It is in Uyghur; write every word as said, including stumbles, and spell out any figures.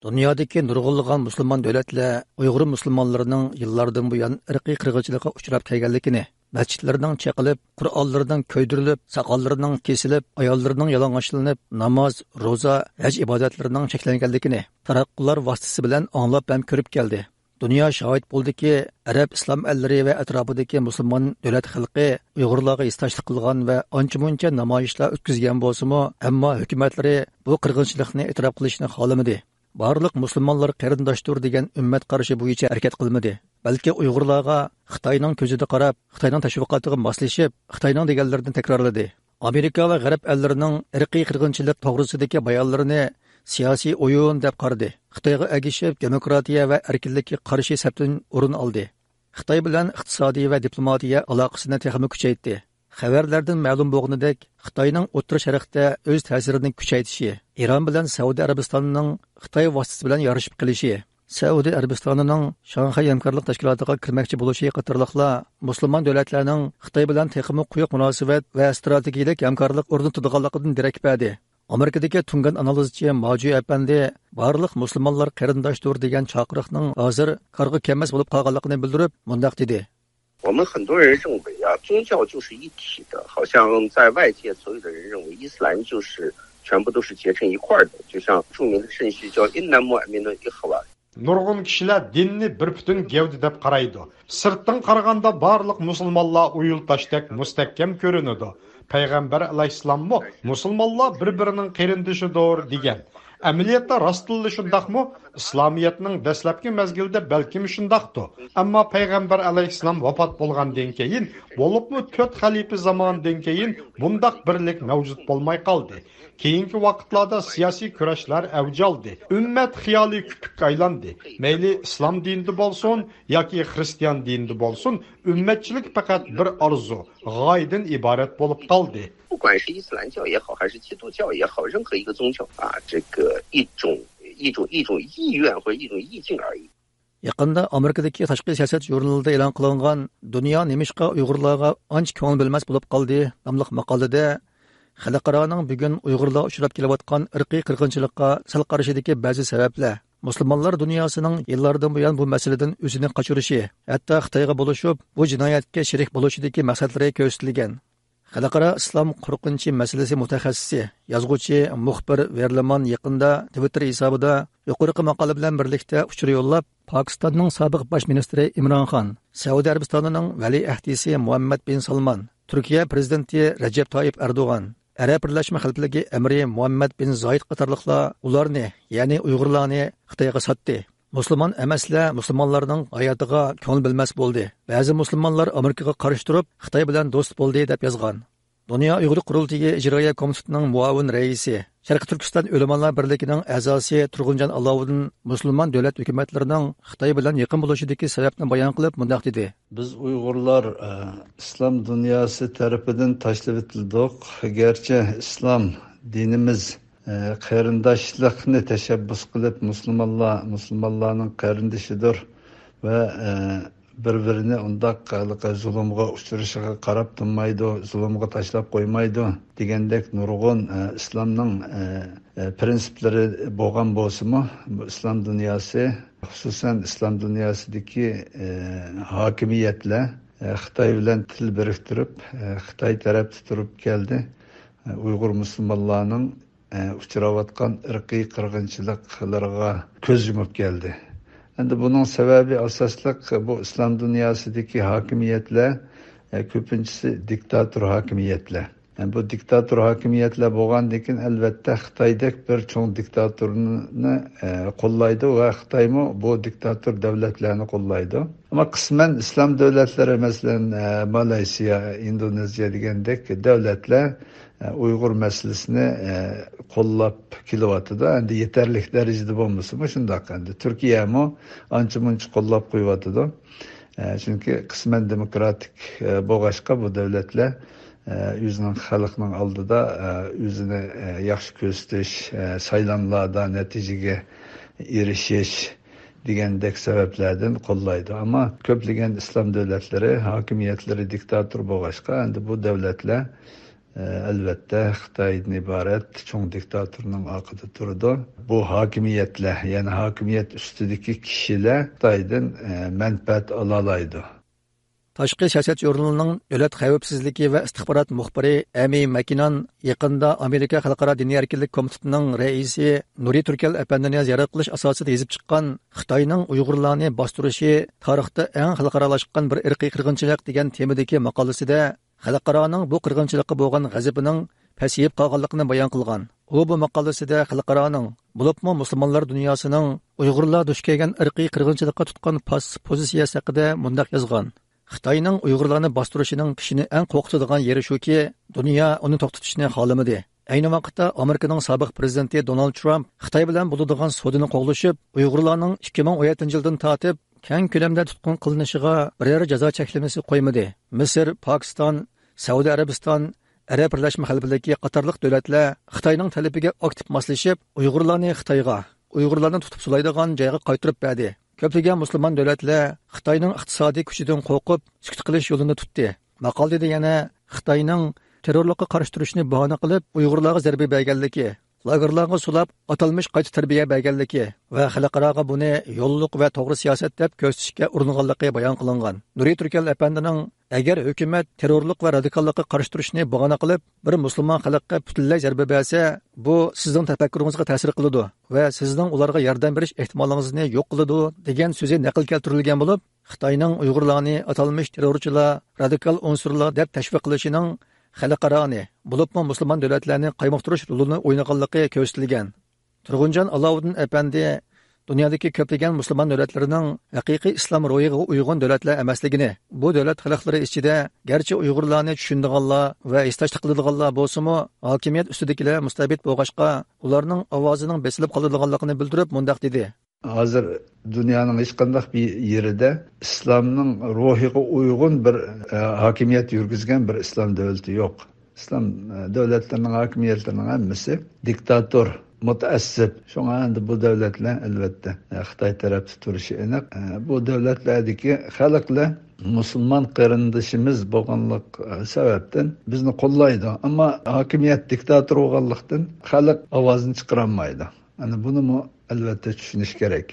دۇنيادىكى نۇرغۇنلىغان مۇسۇلمان دۆلەتلەر ئۇيغۇر مۇسۇلمانلىرىنىڭ يىللاردىن بۇيان ئىرقىي قىرغىنچىلىققا ئۇچراپ كەلگەنلىكىنى، مەسچىتلىرىنىڭ چېقىلىپ، قۇرئانلىرىنىڭ كۆيدۈرۈلۈپ، ساقاللىرىنىڭ كېسىلىپ، ئاياللىرىنىڭ يالىڭاچلىنىپ، ناماز، روزا، ھەج ئىبادەتلىرىنىڭ چەكلەنگەنلىكىنى تاراتقۇلار ۋاسىتىسى بىلەن ئاڭلاپ ھەم كۆرۈپ كەلدى. دۇنيا شاھىت بولدىكى، ئەرەب ئىسلام ئەللىرى ۋە ئەتراپىدىكى مۇسۇلمان دۆلەت خەلقى ئۇيغۇرلارغا ھېسداشلىق قىلغان ۋە ئانچە-مۇنچە نامايىشلار ئۆتكۈزگەن بولسىمۇ، ئەمما ھۆكۈمەتلىرى بۇ قىرغىنچىلىقنى ئېتىراپ قىلىشنى خالىمىدى. بارلىق مۇسۇلمانلار قېرىنداشتۇر دېگەن ئۈممەت قارىشى بويىچە ھەرىكەت قىلمىدى، بەلكى ئۇيغۇرلارغا خىتاينىڭ كۆزىدە قاراپ، خىتاينىڭ تەشۋىقاتىغا ماسلىشىپ، خىتاينىڭ دېگەنلىرىنى تەكرارلىدى. ئامېرىكا ۋە غەرب ئەللىرىنىڭ ئىرقىي قىرغىنچىلىق توغرىسىدىكى بايانلىرىنى سىياسىي ئويۇن دەپ قارىدى. خىتايغا ئەگىشىپ، دېموكراتىيە ۋە ئەركىنلىككە قارشى سەپتىن ئورۇن ئالدى. خىتاي بىلەن ئىقتىسادىي ۋە دىپلوماتىيە ئالاقىسىنى تېخىمۇ كۈچەيتتى. خەۋەرلەردىن مەلۇم بولغىنىدەك، خىتاينىڭ ئوتتۇرا شەرقتە ئۆز تەسىرىنى كۈچەيتىشى، ئىران بىلەن سەئۇدى ئەرەبىستاننىڭ خىتاي ۋاسىتىسى بىلەن يارىشىپ قېلىشى، سەئۇدى ئەرەبىستانىنىڭ شاڭخەي ھەمكارلىق تەشكىلاتىغا كىرمەكچى بولۇشى قاتارلىقلار مۇسۇلمان دۆلەتلەرنىڭ خىتاي بىلەن تېخىمۇ قويۇق مۇناسىۋەت ۋە ئىستراتېگىيەلىك ھەمكارلىق ئورنىتىدىغانلىقىدىن دېرەك بەردى. ئامېرىكىدىكى تۇڭگان ئانالىزچى ماجۇ ئەپەندى بارلىق مۇسۇلمانلار قېرىنداشتۇر دېگەن چاقىرىقنىڭ ھازىر كارغا كەلمەس بولۇپ قالغانلىقىنى بىلدۈرۈپ، مۇنداق دېدى. 我们很多人认为啊，宗教就是一体的，好像在外界所有的人认为伊斯兰就是全部都是结成一块儿的，就像著名的圣诗叫 إن المؤمنون إخوة. نۇرغۇن كىشىلەر دىننى بىر پۈتۈن گەۋدە دەپ قارايدۇ. سىرتتىن قارىغاندا بارلىق مۇسۇلمانلار ئۇيۇل تاشتەك مۇستەھكەم كۆرۈنىدۇ. پەيغەمبەر ئەلەيھىسسالاممۇ مۇسۇلمانلار بىر-بىرىنىڭ قېرىندىشىدۇر دېگەن. ئەمەلىيەتتە راستتىنلا شۇنداقمۇ؟ ئىسلامىيەتنىڭ دەسلەپكى مەزگىلىدە بەلكىم شۇنداقتۇ. ئەمما پەيغەمبەر ئەلەيھىسسالام ۋاپات بولغاندىن كېيىن، بولۇپمۇ تۆت خەلىپە زامانىدىن كېيىن بۇنداق بىرلىك مەۋجۇت بولماي قالدى. كېيىنكى ۋاقىتلاردا سىياسىي كۈرەشلەر ئەۋج ئالدى. ئۈممەت خىيالى كۆپۈككە ئايلاندى. مەيلى ئىسلام دىنىدا بولسۇن ياكى خرىستىيان دىنىدا بولسۇن، ئۈممەتچىلىك پەقەت بىر ئارزۇ، غايىدىن ئىبارەت بولۇپ قالدى. 不管是伊斯兰教也好，还是基督教也好，任何一个宗教啊，这个一种一种一种意愿或者一种意境而已。 يېقىندا ئامېرىكىدىكى تاشقى سىياسەت ژۇرنىلىدا ئېلان قىلىنغان دۇنيا نېمىشقا ئۇيغۇرلارغا ئانچە كۆڭۈل بۆلمەس بولۇپ قالدى ناملىق ماقالىدە، خەلقئارانىڭ بۈگۈن ئۇيغۇرلار ئۇچراپ كېلىۋاتقان ئىرقىي قىرغىنچىلىققا سەل قارىشىدىكى بەزى سەۋەبلەر، مۇسۇلمانلار دۇنياسىنىڭ يىللاردىن بۇيان بۇ مەسىلىدىن ئۆزىنى قاچۇرۇشى، ھەتتا خىتايغا بولۇشۇپ، بۇ جىنايەتكە شېرىك بولۇشىدىكى مەقسەتلىرى كۆرسىتىلگەن. خەلقئارا ئىسلام قورقۇنچى مەسىلىسى مۇتەخەسسىسى، يازغۇچى، مۇخبىر ۋېرلىمان يېقىندا تىۋىتتېر ھېسابىدا يۇقىرىقى ماقالە بىلەن بىرلىكتە ئۇچۇر يوللاپ، پاكىستاننىڭ سابىق باش مىنىستىرى ئىمران خان، سەئۇدى ئەرەبىستانىنىڭ ۋەلىئەھدىسى مۇھەممەد بىن سالمان، تۈركىيە پىرېزىدېنتى رەجەپ تايىپ ئەردوغان، ئەرەب بىرلەشمە خەلىپىلىكى ئەمىرى مۇھەممەد بىن زايىد قاتارلىقلار ئۇلارنى، يەنى ئۇيغۇرلارنى خىتايغا ساتتى. مۇسۇلمان ئەمەسلەر مۇسۇلمانلارنىڭ ھاياتىغا كۆڭۈل بۆلمەس بولدى. بەزى مۇسۇلمانلار ئامېرىكىغا قارشى تۇرۇپ، خىتاي بىلەن دوست بولدى، دەپ يازغان. دۇنيا ئۇيغۇر قۇرۇلتىيى ئىجرائىيە كومىتېتىنىڭ مۇئاۋىن رەئىسى، شەرقىي تۈركىستان ئۆلىمالار بىرلىكىنىڭ ئەزاسى تۇرغۇنجان ئالاۋۇدىن مۇسۇلمان دۆلەت ھۆكۈمەتلىرىنىڭ خىتاي بىلەن يېقىن بولۇشىدىكى سەۋەبنى بايان قىلىپ مۇنداق دېدى. بىز ئۇيغۇرلار، ئە، ئىسلام دۇنياسى تەرىپىدىن تاشلىۋېتىلدۇق. گەرچە ئىسلام دىنىمىز، ئە، قېرىنداشلىقنى تەشەببۇس قىلىپ، مۇسۇلمانلار مۇسۇلمانلارنىڭ قېرىندىشىدۇر ۋە، ئە، بىر-بىرىنى ئۇنداق ھېلىقى زۇلۇمغا ئۇچرىشىغا قاراپ تۇرمايدۇ، زۇلۇمغا تاشلاپ قويمايدۇ دېگەندەك نۇرغۇن، ئە، ئىسلامنىڭ، ئە، ئە، پىرىنسىپلىرى بولغان بولسىمۇ، بۇ ئىسلام دۇنياسى، خۇسۇسەن ئىسلام دۇنياسىدىكى، ئە، ھاكىمىيەتلەر، ئە، خىتاي بىلەن تىل بىرىكتۈرۈپ، ئە، خىتاي تەرەپتە تۇرۇپ كەلدى. ئە، ئۇيغۇر مۇسۇلمانلارنىڭ، ئە، ئۇچراۋاتقان ئىرقىي قىرغىنچىلىقلىرىغا كۆز يۇمۇپ كەلدى. ئەمدى بۇنىڭ سەۋەبى ئاساسلىق بۇ ئىسلام دۇنياسىدىكى ھاكىمىيەتلەر، ئە، كۆپىنچىسى دىكتاتور ھاكىمىيەتلەر. بۇ دىكتاتور ھاكىمىيەتلەر بولغاندىن كېيىن، ئەلۋەتتە، خىتايدەك بىر چوڭ دىكتاتورنى، ئە، قوللايدۇ ۋە خىتايمۇ بۇ دىكتاتور دەۋلەتلەرنى قوللايدۇ. ئەمما قىسمەن ئىسلام دۆلەتلىرى، مەسىلەن، ئە، مالايسىيا، ئىندونېزىيە دېگەندەك دۆلەتلەر، ئە، ئۇيغۇر مەسىلىسىنى، ئە، قوللاپ كېلىۋاتىدۇ. ئەمدى يېتەرلىك دەرىجىدە بولمىسىمۇ شۇنداق. ئەمدى تۈركىيەمۇ ئانچە-مۇنچە قوللاپ قويۇۋاتىدۇ. ئە، چۈنكى قىسمەن دېموكراتىك، ئە، بولغاچقا بۇ دۆلەتلەر، ئە، ئۆزىنىڭ خەلقىنىڭ ئالدىدا، ئە، ئۆزىنى، ئە، ياخشى كۆرسىتىش، ئە، سايلاملاردا نەتىجىگە ئېرىشىش دېگەندەك سەۋەبلەردىن قوللايدۇ. ئەمما كۆپلىگەن ئىسلام دۆلەتلىرى، ھاكىمىيەتلىرى دىكتاتور بولغاچقا، ئەمدى بۇ دۆلەتلەر ئەلۋەتتە، خىتايدىن ئىبارەت چوڭ دىكتاتورنىڭ ئارقىدا تۇرىدۇ. بۇ ھاكىمىيەتلەر، يەنى ھاكىمىيەت ئۈستىدىكى كىشىلەر خىتايدىن، ئە، مەنپەئەت ئالالايدۇ. تاشقى سىياسەت ژۇرنىلىنىڭ دۆلەت خەۋپسىزلىكى ۋە ئىستىخبارات مۇخبىرى ئەمى مەكىنان يېقىندا ئامېرىكا خەلقئارا دىنىي ئەركىنلىك كومىتېتىنىڭ رەئىسى نۇرى تۈركەل ئەپەندىنى زىيارەت قىلىش ئاساسىدا يېزىپ چىققان خىتاينىڭ ئۇيغۇرلارنى باستۇرۇشى تارىختا ئەڭ خەلقئارالاشقان بىر ئىرقىي قىرغىنچىلىق دېگەن تېمىدىكى ماقالىسىدە، خەلقئارانىڭ بۇ قىرغىنچىلىققا بولغان غەزىپىنىڭ پەسىيىپ قالغانلىقىنى بايان قىلغان. ئۇ بۇ ماقالىسىدە خەلقئارانىڭ، بولۇپمۇ مۇسۇلمانلار دۇنياسىنىڭ ئۇيغۇرلار دۇچ كەلگەن ئىرقىي قىرغىنچىلىققا تۇتقان پاسسىپ پوزىتسىيەسى ھەققىدە مۇنداق يازغان: خىتاينىڭ ئۇيغۇرلارنى باستۇرۇشىنىڭ كىشىنى ئەڭ قورقۇتىدىغان يېرى شۇكى، دۇنيا ئۇنى توختىتىشنى خالىمىدى. ئەينى ۋاقىتتا ئامېرىكىنىڭ سابىق پرېزىدېنتى دونالد ترامپ خىتاي بىلەن بولىدىغان سودىنى قوغلىشىپ، ئۇيغۇرلارنىڭ ئىككى مىڭ ئون يەتتىنچى يىلدىن تارتىپ كەڭ كۆلەمدە تۇتقۇن قىلىنىشىغا بىرەر جازا چەكلىمىسى قويمىدى. مىسىر، پاكىستان، سەئۇدى ئەرەبىستان، ئەرەب بىرلەشمە خەلىپىلىكى قاتارلىق دۆلەتلەر خىتاينىڭ تەلىپىگە ئاكتىپ ماسلىشىپ، ئۇيغۇرلارنى خىتايغا، ئۇيغۇرلارنى تۇتۇپ سولايدىغان جايغا قايتۇرۇپ بەردى. كۆپلىگەن مۇسۇلمان دۆلەتلەر خىتاينىڭ ئىقتىسادىي كۈچىدىن قورقۇپ، سۈكۈت قىلىش يولىنى تۇتتى. ماقالىدە يەنە خىتاينىڭ تېررورلۇققا قارشى تۇرۇشنى باھانە قىلىپ، ئۇيغۇرلارغا زەربە بەرگەنلىكى، لاگېرلارغا سولاپ، ئاتالمىش قايتا تەربىيە بەرگەنلىكى ۋە خەلقئاراغا بۇنى يوللۇق ۋە توغرا سىياسەت دەپ كۆرسىتىشكە ئۇرۇنغانلىقى بايان قىلىنغان. نۇرى تۈركەل ئەپەندىنىڭ، ئەگەر ھۆكۈمەت تېررورلۇق ۋە رادىكاللىققا قارشى تۇرۇشنى باھانە قىلىپ، بىر مۇسۇلمان خەلققە پۈتۈنلەي زەربە بەرسە، بۇ سىزنىڭ تەپەككۇرىڭىزغا تەسىر قىلىدۇ ۋە سىزنىڭ ئۇلارغا ياردەم بېرىش ئېھتىمالىڭىزنى يوق قىلىدۇ، دېگەن سۆزى نەقىل كەلتۈرۈلگەن بولۇپ، خىتاينىڭ ئۇيغۇرلارنى ئاتالمىش تېررورچىلار، رادىكال ئۇنسۇرلار دەپ تەشۋىق قىلىشىنىڭ خەلقئارانى، بولۇپمۇ مۇسۇلمان دۆلەتلەرنى قايمۇقتۇرۇش رولىنى ئوينىغانلىقى كۆرسىتىلگەن. تۇرغۇنجان ئالاۋۇدىن ئەپەندى دۇنيادىكى كۆپلىگەن مۇسۇلمان دۆلەتلىرىنىڭ ھەقىقىي ئىسلام روھىغا ئۇيغۇن دۆلەتلەر ئەمەسلىكىنى، بۇ دۆلەت خەلقلىرى ئىچىدە گەرچە ئۇيغۇرلارنى چۈشىنىدىغانلار ۋە ھېسداشلىق قىلىدىغانلار بولسىمۇ، ھاكىمىيەت ئۈستىدىكىلەر مۇستەبىت بولغاچقا، ئۇلارنىڭ ئاۋازىنىڭ بېسىلىپ قالىدىغانلىقىنى بىلدۈرۈپ مۇنداق دېدى. ھازىر دۇنيانىڭ ھېچقانداق بىر يېرىدە ئىسلامنىڭ روھىغا ئۇيغۇن بىر، ئە، ھاكىمىيەت يۈرگۈزگەن بىر ئىسلام دۆلىتى يوق. ئىسلام، ئە، دۆلەتلىرىنىڭ ھاكىمىيەتلىرىنىڭ ھەممىسى دىكتاتور، مۇتەئەسسىپ. شۇڭا ئەمدى بۇ دۆلەتلەر، ئەلۋەتتە، ئە، خىتاي تەرەپتە تۇرۇشى ئېنىق. ئە، بۇ دۆلەتلەردىكى خەلقلەر مۇسۇلمان قېرىندىشىمىز بولغانلىق، ئە، سەۋەبتىن بىزنى قوللايدۇ. ئەمما ھاكىمىيەت دىكتاتور بولغانلىقتىن خەلق ئاۋازىنى چىقىرالمايدۇ. ئەنە بۇنىمۇ ئەلۋەتتە چۈشىنىش كېرەك.